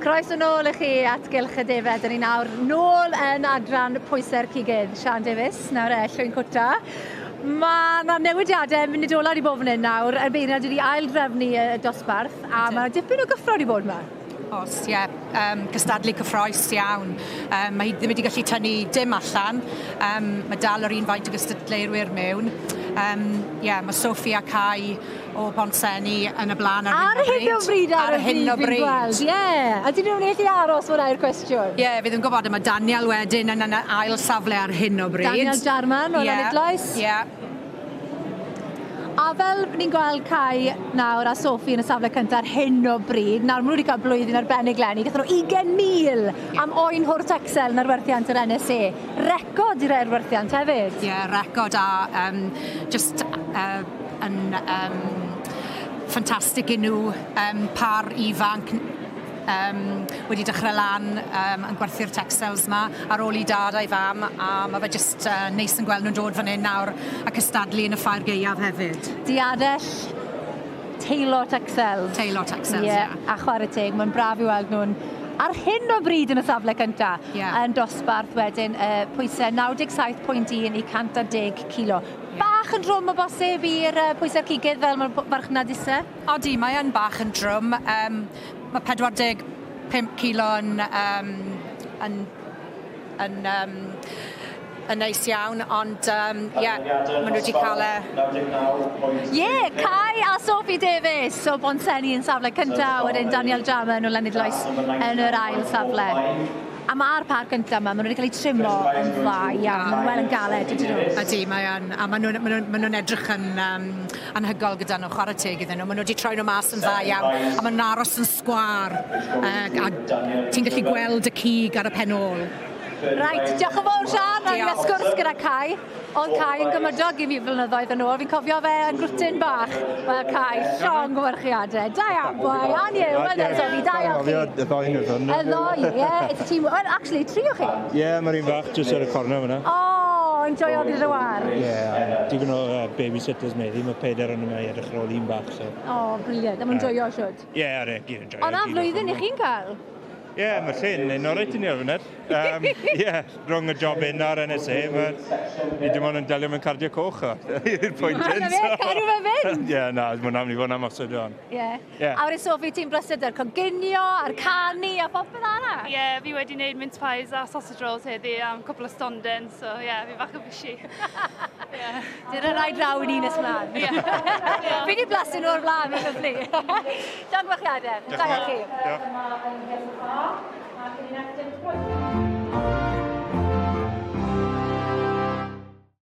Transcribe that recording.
Croeso nôl i chi at Gylch y Defaid. Dyn ni nawr nôl yn adran pwysau'r cigydd. Sian Davies, nawr e, Llwyn Cwta. Mae yna newidiadau munud ola wedi bod fan hyn nawr. Y beirniad wedi aildrefnu y dosbarth a mae yna dipyn o gyffro wedi bod yma. Os, ie. Yeah. Cystadlu cyffroes iawn. Mae hi ddim wedi gallu tynnu dim allan. Mae dal yr un faint o gystadleurwyr mewn. Yeah, mae Sophie a Kai o Bontsenni yn y blaen ar hyn o bryd. Ar hyn o bryd. Ie. A dyn nhw'n gallu aros fyna i'r cwestiwn? Ie, yeah, fydd yn gwybod, mae Daniel wedyn yn ail safle ar hyn o bryd. Daniel Jarman o Lanidloes. Ie. Yeah. A fel ni'n gweld Kai nawr a Sophie yn y safle cyntaf ar hyn o bryd, nawr maen nhw wedi cael blwyddyn arbennig leni, gathon nhw 20,000 am oen hwr Texel yn arwerthiant yr NSA. Record i'r arwerthiant hefyd. Ie, yeah, record a just yn ffantastig i nhw, par ifanc wedi dechrau lan yn gwerthu'r Texels ma ar ôl i dad a'i fam, a mae fe just neis yn gweld nhw'n dod fan hyn nawr a cystadlu yn y ffair gaeaf hefyd. Diadell Teilo Texels. Teilo Texels, ie. Yeah. A chwarae teg, mae'n braf i weld nhw'n ar hyn o bryd yn y safle cyntaf. Yeah. Yn dosbarth wedyn pwysau 97.1 i 110 kilo. Bach yn drwm o bosib i'r pwysau'r cigydd fel mae'r farchnad isa? Odi, mae yn bach yn drwm. Mae 45 kilo yn neis iawn, ond ie, yeah, maen nhw wedi cael e. Ie, yeah, Kai a Sophie Davies o Bontsenni yn safle cyntaf, wedyn Daniel Jarman o Lanidloes yn yr ail safle. A mae'r par gyntaf yma, maen nhw wedi cael eu trimo yn dda iawn, maen nhw wel yn galed, ydyn nhw? Ydy, mae yn, a maen nhw'n ma nhw, ma nhw edrych yn anhygoel gyda nhw, chwarae teg iddyn nhw. Maen nhw wedi troi nhw mas yn dda iawn, a maen nhw'n aros yn sgwâr, a ti'n gallu gweld y cig ar y pen ôl. Reit, diolch yn fawr, Sian. O'n i'n sgwrs gyda Kai. Oedd Kai yn gymydog i fi flynyddoedd yn ôl. Fi'n cofio fe yn grwtyn bach. Wel, Kai, llongyfarchiadau. Da iawn, boy. And you, well done, Sophie. Da iawn chi. Y ddoi nhw. Y ddoi, ie. It's a team. Well, actually, tri o chi. Ie, yeah, mae'r un fach jyst ar y corner fyna. Oh, enjoyo gyda dy war. Ie, yeah, digon o babysitters meddi. Mae peder yn yma i edrych ar ôl un bach. So. Oh, brilliant. A mae'n joio, siwt. Ie, yeah, ar e, gyd yn joio. Ond am flwyddyn i chi'n cael? Ie, yeah, mae llyn yn oreit i ni ar funud. Ie, yeah, rhwng y job hyn a'r NSA, mae ni dim ond yn delio mewn cardiau coch o, i'r pwynt hyn. Na fe, cadw fe fynd! Ie, na, mae'n am i fod yn amosod o'n. Ie. A wedyn Sophie, ti'n brysur da'r coginio, a'r canu a popeth arall? Ie, yeah, fi wedi gwneud mince pies a sausage rolls heddi am cwpl o stondin, so ie, yeah, fi bach yn busy. Yeah. Dyna rhaid draw i ni nes mlaen. Ie. Fi wedi blasu nhw o'r blaen, mae'n lyfli. Llongyfarchiadau. Da iawn chi. Diolch.